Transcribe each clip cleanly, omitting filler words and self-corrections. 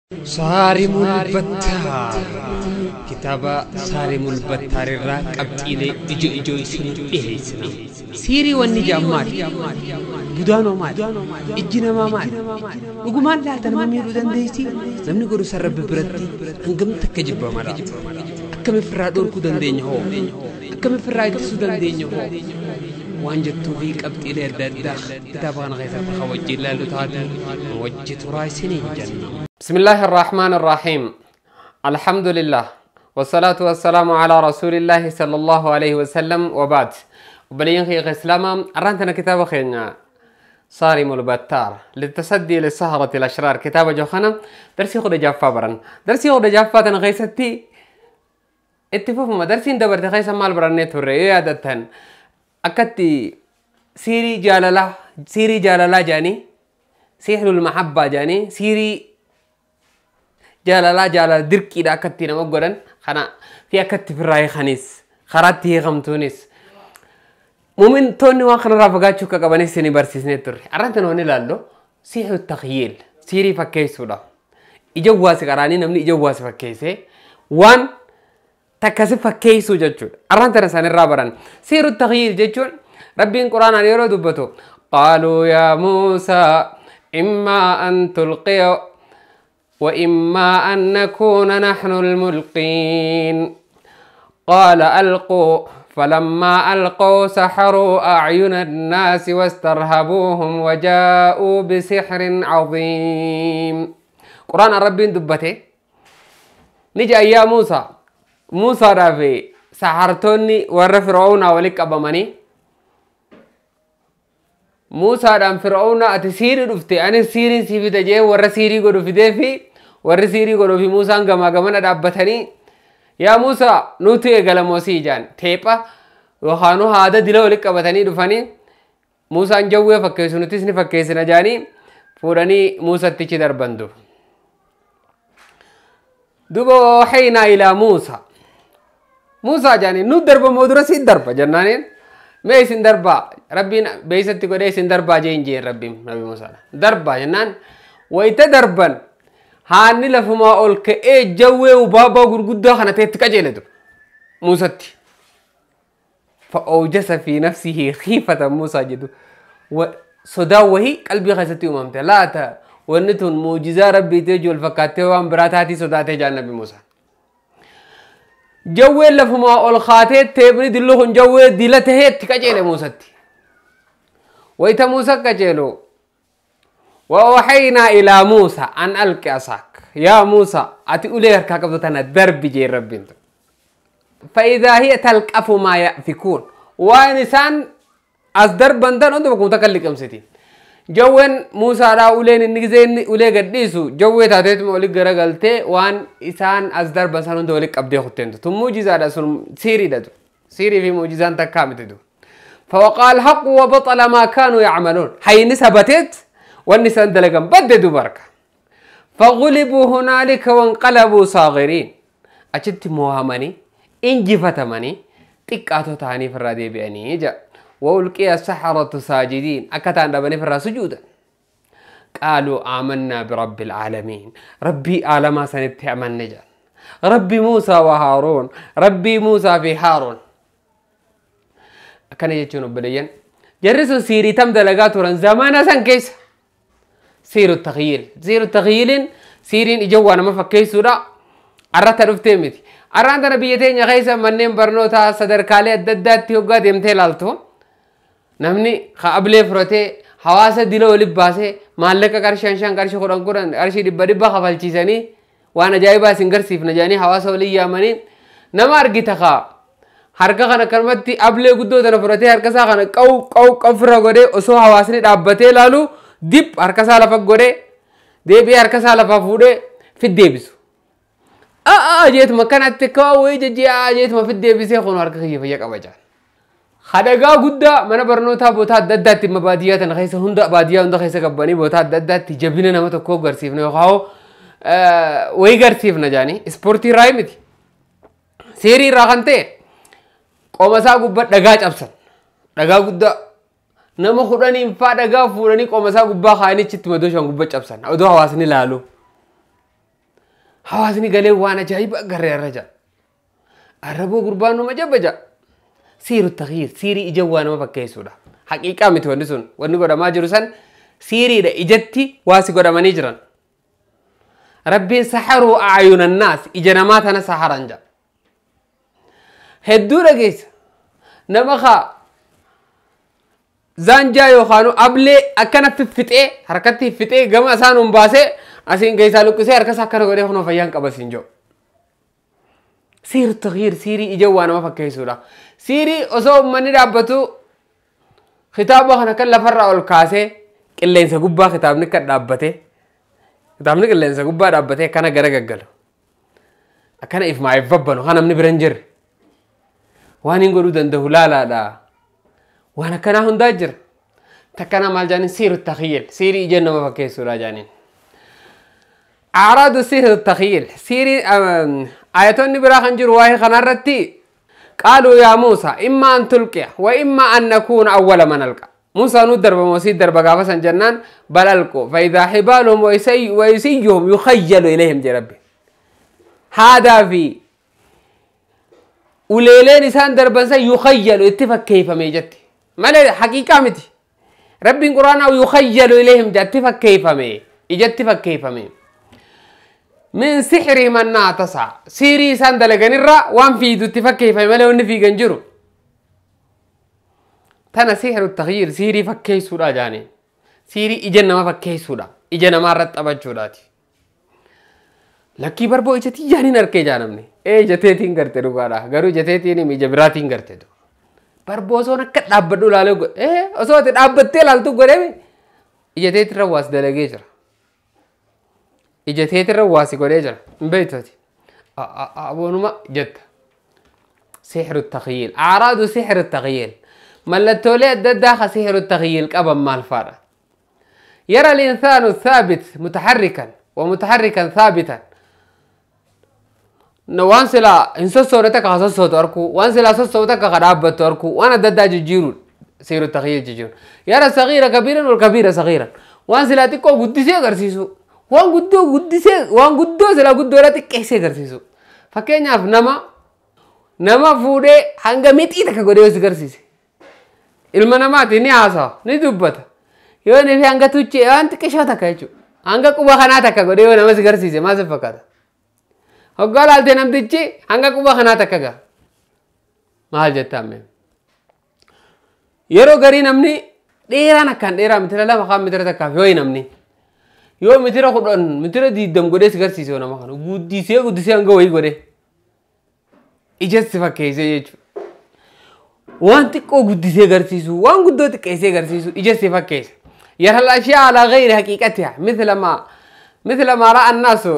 Saarimul Battaar kitaaba Saarimul Battaar irraa qabxiilee ijoo ijoo isinii dhiyeessina. Siirii wanni jedhan maali? Budaanoo maali? Ijji namaa maali? Dhugumaan laata nama miidhuu dandeessi? Namni godhu san Rabbi biratti hangam takka jibbama laata? Akkam ofirraa dhorkuu dandeenya hoo? Akkam ofirraa ittisuu dandeenya hoo? Waan jettuu fi qabxiilee adda addaa kitaaba kana keessatti kan wajjin ilaallu taate wajji turaa isiniin jenna. بسم الله الرحمن الرحيم. الحمد لله والصلاة والسلام على رسول الله صلى الله عليه وسلم وبعد. وبلين خير إسلام أرانتنا كتاب خيرنا صارم البتار للتصدي للسهرة الأشرار كتاب جوخنا درسي خد جافا برن درسي خد جافا تنغيستي اتفوف ما درسي دبرت خيسا مال برنيت الرئي أكتي سيري جاللا سيري جاللا جاني سحر المحبة جاني سيري جالالا جالا دركي دا أكتي نما قرن خنا في أكتي في الرأي خنيس خراتي غمتونيس مؤمن توني واخنا رافقاتشو كقبني سيني برسيسني تر أرانتنا هوني لالو سحر التخيل سيري فكيسو دا إجواس قراني نمني إجواس فكيسي وان تكاسي فكيسو جتشون أرانتنا ساني رابران سحر التخيل جتشون ربي القرآن يرو دبتو قالوا يا موسى إما أن تلقي وإما أن نكون نحن الملقين قال ألقوا فلما ألقوا سحروا أعين الناس واسترهبوهم وجاءوا بسحر عظيم. قرآن ربي دبته نجي يا موسى موسى رافي سحرتوني ور فرعون ولك أبمني موسى دام فرعون أتسيري رفتي أنا سيري سيفي تجي ور سيري قدو في دفي ور سيري قدو في موسى عما عما دابتني يا موسى نوتي قلموسي جان تيبا وخانو هذا دلو لك أبتني دفني موسى جوه فكيسو نتيسني فكيسنا جاني فورني موسى تيجي دربندو دوبا وحينا إلى موسى موسى جاني نو درب مدرسي درب جنانين ما يسين دربا ربي بيستي كده يسين دربا جين جين ربي نبي موسى دربا جنان ويتدربن هاني لفما أقول كأي جوه وبابا غرغدة خنا تتكجلده موسى تي فأوجس في نفسه خيفة موسى جدو وصدا وهي قلبي خستي ومامته لا تا ونتون معجزة ربي تجول فكاته وام براتاتي صداته جان نبي موسى جوه لفما أقول خاته تبني دلهم جوه دلته تكجله موسى تي وإذا موسى كجلو وأوحينا إلى موسى أن ألق عصاك يا موسى أتي أولي هركا درب جي ربي فإذا هي تلقف ما يأفكون وإنسان أصدر بندن أنت بكون تكلك أمستي جوين موسى را أولين النجزين أولي قديسو جوي تاتيت مولي غرغلتي وان إنسان أصدر بندن أنت ولك أبدي خطين ثم معجزة سن سيري دتو سيري في معجزة تكامت دو فوقع الحق وبطل ما كانوا يعملون حين ثبتت والنسان دلقا بددوا بركة فغلبوا هنالك وانقلبوا صاغرين أجدت موهمني إنجفتمني تكاتو تاني فرادي بأني جا وألقي السحرة ساجدين أكتان دبني فرا سجودا قالوا آمنا برب العالمين ربي عالم سنتعمل نجا ربي موسى وهارون ربي موسى في هارون أكن يجون بليا جرسوا سيري تم دلقاتورا زمان سن كيس سير التخيل سير التخيل سيرين إجوا أنا ما فكيسوا لا أردت رفتمتي أردت نبيتين يا خيسة منين برنوتا صدر كالي الددات تيوغا ديمتي لالتو نمني خابلي فروتي حواسة دلو لباسه مالك قرشان شان قرش خوران قران قرشي دبا دبا خفالچيساني وانا جايبا سنگر سيف نجاني حواسة ولي يامنين نما أرغي خا harka kana karmatti ablee guddoo tana fudhatee harka isaa kana qaw qaw qafra godhee osoo hawaasni dhaabbatee ilaalu dip harka isaa lafa godhee deebi'ee harka isaa lafa fuudhee fid deebisu. Jeetuma kanatti kaawwee jajji'aa jeetuma fid deebisee kun harka kiyya fayya qaba jaan. Hadagaa guddaa mana barnootaa boota adda addaatti imma baadiyyaa tana keessa hunda baadiyyaa hunda keessa qabbanii boota adda addaatti jabina nama tokkoo garsiifna yookaan wayii garsiifna jaanii ispoortii irraa miti. Seerii irraa kan ta'e qoma isaa gubbaa dhagaa cabsan dhagaa guddaa nama kudhaniin faa dhagaa fuudhanii qoma isaa gubbaa kaa'anii achitti madooshaan gubbaa cabsan odoo hawaasni ilaalu. Hawaasni galee waan ajaa'iba agarree irra jira. Arraboo gurbaan nama jabba jira. Siiru takhiir siirii ija waa nama fakkeessuudha. Haqiiqaa miti wanni sun wanni godhamaa jiru san siiriidha ijatti waasi godhamanii jiran. Rabbiin saharuu aayunan naas ija namaa tana saharan jira. Hedduu dhageessa nama kaa zaanjaa yookaan ablee akkana fiffixee harkatti fiffixee gama isaan hun baasee asiin keessaa luqqisee harka isaa akkana godhee kunoo fayyaan qaba siin jiru. Siiru takhiir siirii ija waa nama fakkeessuudha. Siirii osoo uummanni dhaabbatu kitaaba kana kan lafarraa ol kaasee qilleensa gubbaa kitaabni kan dhaabbate kitaabni qilleensa gubbaa dhaabbatee akkana gara gaggalu akkana ifmaa if babbanu kan namni bira hin jirre waan hin godhuu danda'u laalaadha. Waan akkanaa hundaa jira. Takkanaa maal jaaniin siiru takhiil siirii ija nama fakkeessuudha jaaniin. أعراض سحر التخيل سيري آياتون برا خنجر واهي خنارتي قالوا يا موسى إما أن تلقي وإما أن نكون أول من ألقى موسى ندرب موسى درب قافسا جنان بل ألقوا فإذا حبالهم ويسيهم يخيل إليهم جربي هذا في وليلين إنسان دربا يخيل اتفق كيف ميجتي ما حقيقة متي ربي القرآن أو يخيل إليهم اتفق كيف مي إجتفق كيف مي من سحرهم أنها تسعى سيري ساندلقن الرا وان في دو تفكي فما لو في جنجرو تانا سحر التغيير سيري فكي سورة جاني سيري إجنة ما فكي سورة إجنة ما رت أبجوراتي لكي بربو إجتي جاني نركي جانمني إيه جتيتين کرتے روغارا غرو جتيتين مي جبراتين کرتے دو بربو سو نك دابدو لالو إيه أسوأ تدابتي لالتو غريبي إجتيت رواس دلقي جرا ija teetirra waasi godhee jira hin beektooti aboonuma jetta sixru takyiil acraadu sixru takyiil mallattoolee adda addaa ka sixru takyiil qaban maal faadha yara alinsaanu thaabit mutaxarrikan wa mutaxarrikan thaabitan waan silaa hin sossoone takka ka sossootu arkuu waan silaa sossootu takka ka dhaabbattu arkuu waan adda addaa jijjiiruudha sixru takyiil jijjiiru yara sagiira kabiiran wal kabiira sagiiran waan silaa xiqqoo guddisee agarsiisu waan guddoo guddisee waan guddoo silaa guddoodha xiqqeessee agarsiisu fakkeenyaaf nama fuudhee hanga mixii takka godhee yoo si agarsiise ilma namaati ni haasawa ni dubbata yoo inni fi hanga tuchee waan xiqqeeshoo takka jechuudha hanga quba kanaa takka godhee yoo nama si agarsiise maal si fakkaata hoggaa laaltee namtichi hanga quba kanaa takka gaha maal jettaa mee yeroo garii namni dheeraan akkaan dheeraa mitira 2 kaan mitira takkaaf yoo namni yoo mitira 10 mitira 20 godhee si agarsiise nama kana guddisee guddisee hanga wayii godhee ija si fakkeessee jechuudha. Waan xiqqoo guddisee agarsiisu waan guddoo xiqqeessee agarsiisu ija si fakkeessa. Yara al-ashyaa ala ghayri haqiiqatiha mithla ma ra'a an-naasu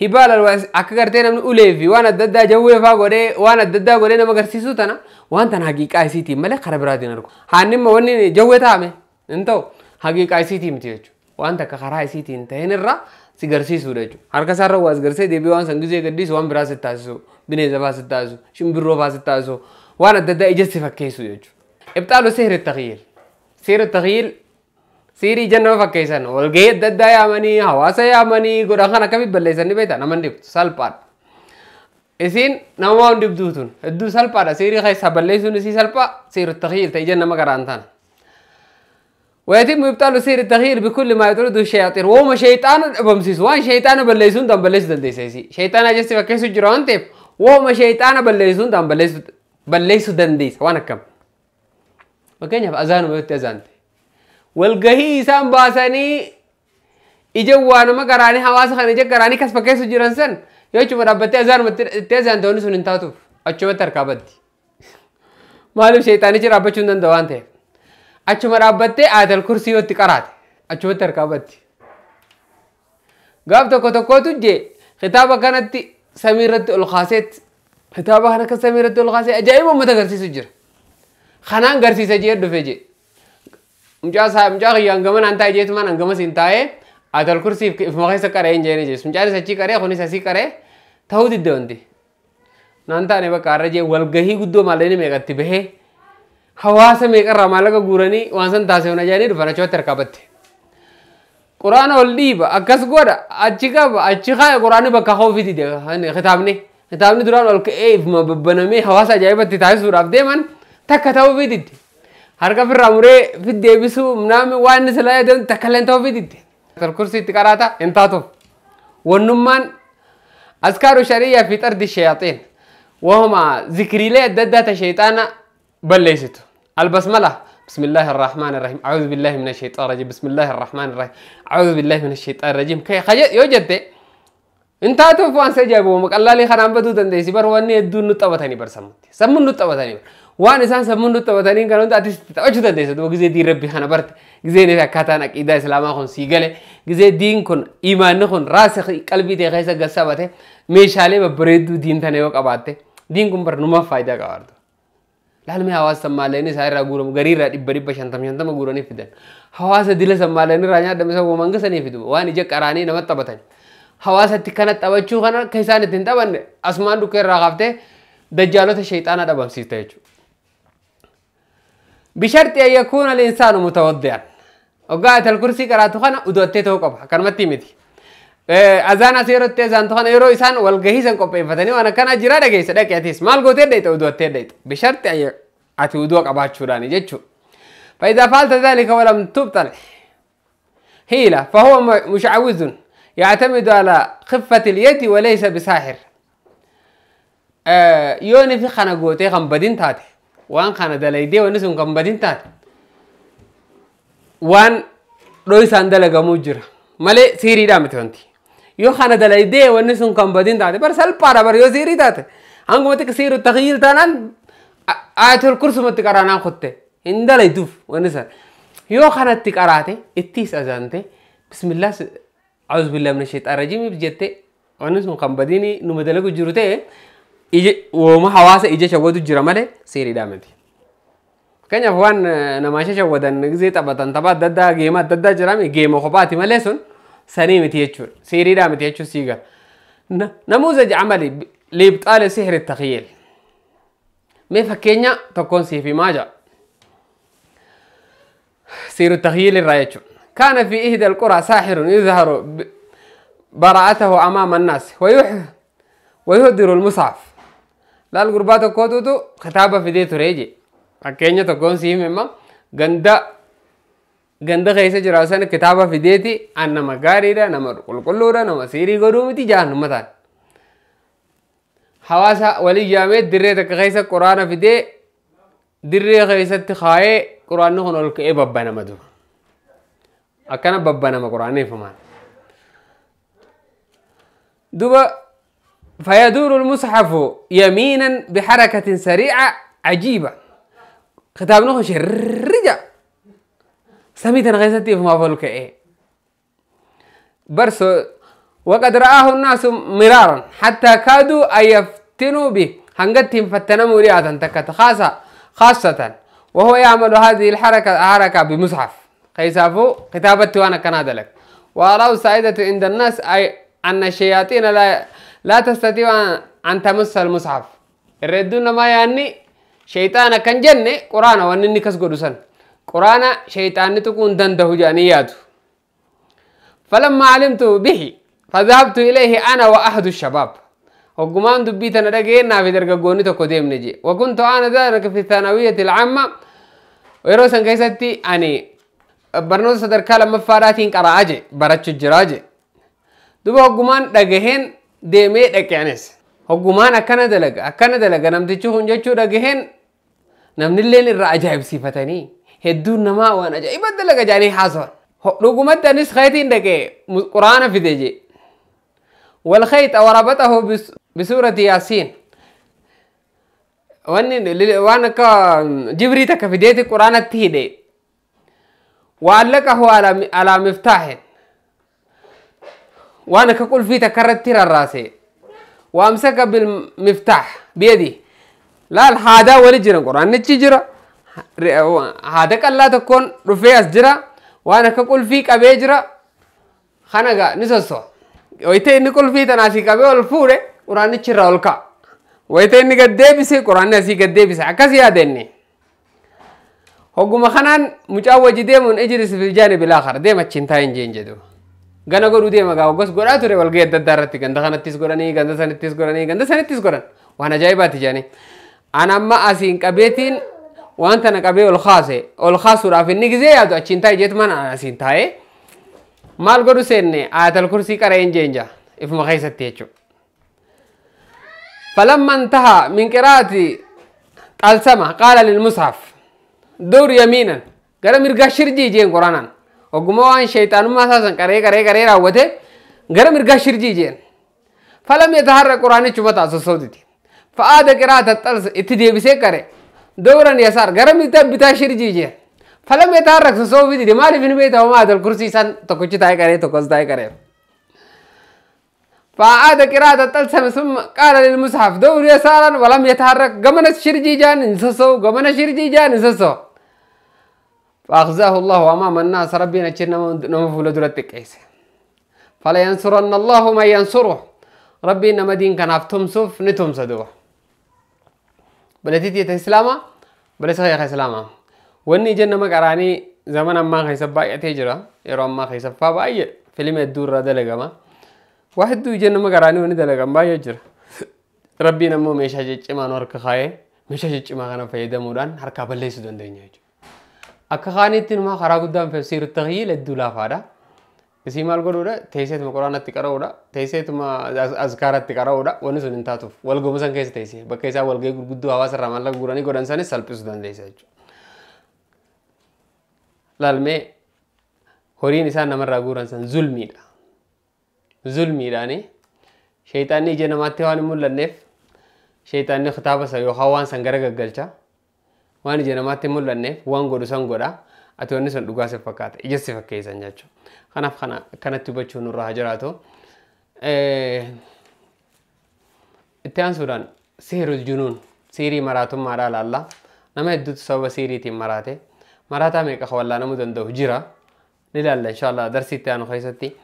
hibaala akka gartee namni ulee fi waan adda addaa jawwee faa godhee waan adda addaa godhee nama agarsiisu tana waan tana haqiiqaa isiitiin malee karaa biraatiin argu. Haannimma wanni jawwee taa'ame hin ta'u haqiiqaa isiitiin miti jechuudha. Waan takka karaa isiitiin ta'in irraa si garsiisuudha jechuudha. Harka isaarra waas garsee deebi'ee waan san gizee gaddiisu waan biraa si taasisu, bineensa faa si taasisu, shimbirroo faa si taasisu, waan adda addaa ija si fakkeessu jechuudha. Ibxaalu sihri takyiil. Sihri takyiil siirii ija nama fakkeessan walgahii adda addaa yaamanii, hawaasa yaamanii godhan kan akkamitti balleessan ni beektaa nama hin dhibdu salphaadha. Isiin nama waan dhibduu tun hedduu salphaadha siirii keessaa balleessuun isii salphaa sihri takyiil ta'e ija nama garaan taana. ويتم إبطال سير التغيير بكل ما يطرده الشياطين وما شيطان بمسيس وان شيطان بليسون دم بليس دنديس شيطان أجلس فكيسو جران تيب وما شيطان بليسون دم بليسو دنديس وانا كم وكان يف أذان ويت أذان والجهي سام باسني إجوا أنا ما قراني حواس خاني جا قراني كاس فكيسو جران سن يوجو مربتي أذان متأذان دوني سنين تاتو أشوف تركابتي معلوم شيطاني جرا بچون دوان تيب achuma dhaabbattee ayatal kursii yoo itti qaraate achumatti harkaa batti. Gaaf tokko tokkotu jee kitaaba kanatti samii irratti ol kaaseet kitaaba kana akka samii irratti ol kaasee ajaa'iba uummata agarsiisu jira. Kanaan garsiisa jee dhufe jee. Mucaa kiyyaan gama naan taa'e jeetumaan hangama siin taa'ee ayatal kursii ifuma keessa qaree hin jeene jees. Mucaan isa achii qaree kunis asii qaree ta'uu didde wanti. Naan taane bakka har'a jee walgahii guddoo maallaqni meeqatti bahee hawaasa meeqarraa maallaqa guuranii waan san taasifna jedhanii dhufan achumatti harkaa batte. Quraana ol dhiiba akkas godha achi qaba achi kaaya quraanni bakka hoofiti kitaabni duraan ol ka'ee ifuma babbanamee hawaasa ajaa'ibatti taasisuudhaaf deeman takka ta'uu fididde harka firraa muree fiddeebisuu naamni waan inni silaa deemu takka illee ta'uu fididde. Kursiitti qaraata hin taatuuf wannummaan askaaru shari'aa fi xardi shayaaxiin wahuma zikriilee adda addaa ta shayxaana balleessitu albasmala. بسم الله الرحمن الرحيم أعوذ بالله من الشيطان الرجيم بسم الله الرحمن الرحيم أعوذ بالله من الشيطان الرجيم كي خجل يوجد انت توفوان سجابو مقلالي خنان بدو دنديسي بر واني يدون نطبتني بر سمتي سمون نطبتني بر وان انسان سمون نطبتني كانوا انت اتش دنديسي دو غزي دي ربي خنا برت غزي ني كاتان عقيده اسلاما خون سيغله غزي دين كون ايمان كون راسخ قلبي تي خيسه غسبته ميشالي ببريدو دين تنيو قباته دين كون بر نما فايده قوارد laalmi hawaasa sammaaleen isaa irraa guuramu garii irraa 150 guuranii fidan hawaasa dila sammaaleen irraa nyaadame isa woman gasanii fidu waan ija qaraanii namatti taphatan hawaasatti kana taphachuu kana akka isaan ittiin taphanne asumaan dhukkee irraa kaaftee dajjaalota shayxaana dhabamsiista jechuudha. Bisharti an yakuuna al-insaanu mutawaddi'an hoggaa ayatul kursii qaraatu kana udottee ta'uu qaba akkanumatti miti. Azaan as yeroo itti azaantu kana yeroo isaan walgahii san qopheeffatanii waan akkanaa jira dhageessa dhaqe atis maal gootee dhayxa udottee dhayxa bisharti ati uduu qabaachuudhaani jechuudha. فإذا فعلت ذلك ولم تبطل حيلة فهو مشعوذ يعتمد على خفة اليد وليس بساحر. يوني في خانة قوتي خنبدين تاتي وان خانة دليدي ونسون خنبدين تاتي وان رويسان دلقا موجرة مالي سيري دامت هنتي يو خانة دليدي ونسون خنبدين تاتي بر سلبارة بر يو سيري تاتي هنگو متك سيرو تغيير تانان آية الكرسي متكرانا خطة إن دليدوف ونسان يو خانة تكراتي اتيس أزانتي بسم الله أعوذ بالله من الشيطان الرجيم بجتة ونسون خنبديني نمدلقو جروتي وما حواسة إجا شودو جرمالي سيري دامتي Fakkeenyaaf waan namaa shashawwadan gisee taphatan tapha adda addaa geema adda addaa jiraame geema kophaati malee sun sanii miti jechuudha. Seeriidhaa miti jechuun sii gala. Namuuza amali liibxaale sihri takhiyyeel. Mee fakkeenya tokkoon siif himaa jira. Siiru takhiyyeel irraa jechuudha. Kaana fi ihda alquraa saaxirun yuzharu براءته أمام الناس ويهدر المصحف. لا القربات كوتوتو خطابة في دي تريجي. Fakkeenya tokkoon siif hima ganda keessa jira sana kitaaba fideeti an nama gaariidha nama qulqulluudha nama siirii godhuu miti jaannuma ta'an. Hawaasa walii yaamee dirree takka keessa quraana fidee dirree keessatti kaayee quraanni kun ol ka'ee babbanama duuba. Akkana babbanama quraanni ifumaan. Duuba fayaduuru almusxafu yamiinan biharakatin sariica cajiiba. Kitaabni kun shirrija samii tana keessatti ifumaaf ol ka'ee barso waqad ra'aahu nnaasu miraaran hattaa kaaduu an yaftinuu bih hangatti hin fattanamuu dhiyaatan takka khaasatan wahuwa yacmalu haadihi alharaka bimusxaf keessaafuu kitaabatti waan akkanaa dalag وأراه السعيدة عند الناس أي أن الشياطين لا تستطيع أن تمس المصحف الردون ما يعني شيطان كان جنة قرآن وانني كس قدوسن قرآن شيطان تكون دنده جانياته فلما علمت به فذهبت إليه أنا وأحد الشباب وقمان دبيتنا رجينا في درجة جوني تقدم نجي وكنت أنا ذلك في الثانوية العامة ويروسن كيستي أني برنوس صدر كلام مفاراتين قراجة برتش الجراجة دبوا قمان رجهن ديمي ركعنس Hoggumaan akkana dalaga namtichi kun jechuu dhagaheen namni illee irraa ajaa'ibsiifatanii hedduun namaa waan ajaa'iba dalaga jedhanii haasawan. Dhugumatti anis khaytiin dhaqee quraana fide jee. Wal khayxa warabatahu bisuurati yaasiin. Wanni waan akka jibrii takka fideeti quraanatti hidhe. Waallaqahu alaa miftaahin. Waan akka qulfii takka irratti rarraase. وامسك بالمفتاح بيدي لا هذا ولي جرا قران نتي جرا هذا كلا تكون رفيع جرا وانا كقول فيك ابي جرا خنغا نسسو ويتي نقول في تناسي كبي والفوره قران نتي راولكا ويتي نغدي قران نسي غدي بس اكس يادني هغما خنان مجاوج ديمون اجلس في الجانب الاخر ديما تشنتاين جين جدو Gana godhuu deema gaa hoggas godhaa ture walgahii adda addaa irratti ganda kanattis godhanii ganda sanittis godhanii ganda sanittis godhan waan ajaa'ibaati jedhanii. Ana amma asiin qabeetiin waan tana qabee ol kaase ol kaasuudhaaf inni gizee yaadu achiin taa'e jeetumaan asiin taa'ee maal godhu seenne ayatal kursii qara'een jeenja ifuma keessatti jechuudha. فلما انتهى من قراءة طلسمة قال للمصحف دور يمينا قال مرقا شرجي جين قرانا وقما وان شيطان ما اساسا قري قري قري راوته قال مرقا شرجي جين فلم يتحرك قراني چوبتا سوسودتي فعاد قراءة الطلس اتدي بسي قري دورا يسار قال مرقا بتا شرجي جين فلم يتحرك سوسودتي مالي في بيته وما هذا الكرسي سان تكوچ تاي قري تكوز تاي قري فعاد قراءة الطلسم ثم قال للمصحف دور يسارا ولم يتحرك قمنا شرجي جان انسسو قمنا شرجي جان انسسو فأخزاه الله أمام الناس ربنا نمفول درتك عيسى فلا ينصرن الله من ينصره ربي إنما دين كان تمسف نتمسدوه بلتيتي إسلاما بلس خير إسلاما وإني جنة مقراني زمن ما خيسب باية تجرا يرى ما خيسب فاباية فيلم الدور دلقما واحد دو جنة مقراني وني دلقما باية جرا ربي نمو ميشا جيش ما نورك خاي ميشا جيش ما خنا فايدة مودان هركا بليس دون دنيا akka kaanitti numa karaa guddaan tafsiiru takhyiil hedduu laafaadha. Isii maal godhuudha? Teesseetuma quraanatti qara'uudha. Teesseetuma azkaaratti qara'uudha. Wanni sun hin taatuuf wal goma san keessa teessee bakka isaa walgahii gurguddoo hawaasa irraa maallaqa guuranii godhan sanis salphisuu dandeessa jechuudha. Laalmee horiin isaan namarraa guuran san zulmiidha. Zulmiidhaani sheexaanni ija namaatti waan hin mul'anneef sheexaanni kitaaba san yookaan waan san gara gaggalcha. Waan ija namaatti mul'anneef waan godhu san godha ati wanni sun dhugaa si fakkaata ija si fakkeessan jechuudha. Kanaaf kana akkanatti hubachuun nurraa haa jiraatu. Itti aansuudhaan seerul junuun siirii maraatummaadhaa ilaalla. Nama hedduutu sababa siiriitiin maraate maraataa meeqa wallaanamuu danda'u jira ni ilaalla inshaallah darsii itti aanu keessatti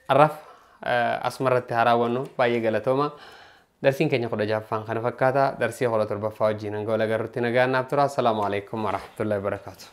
arraf asumarratti haa raawwannu baay'ee galatooma. درسين كان يقول جافان خنا فكاتا درسي خلا تربة فاجين نقول أجرتنا جانا بترا السلام عليكم ورحمة الله وبركاته.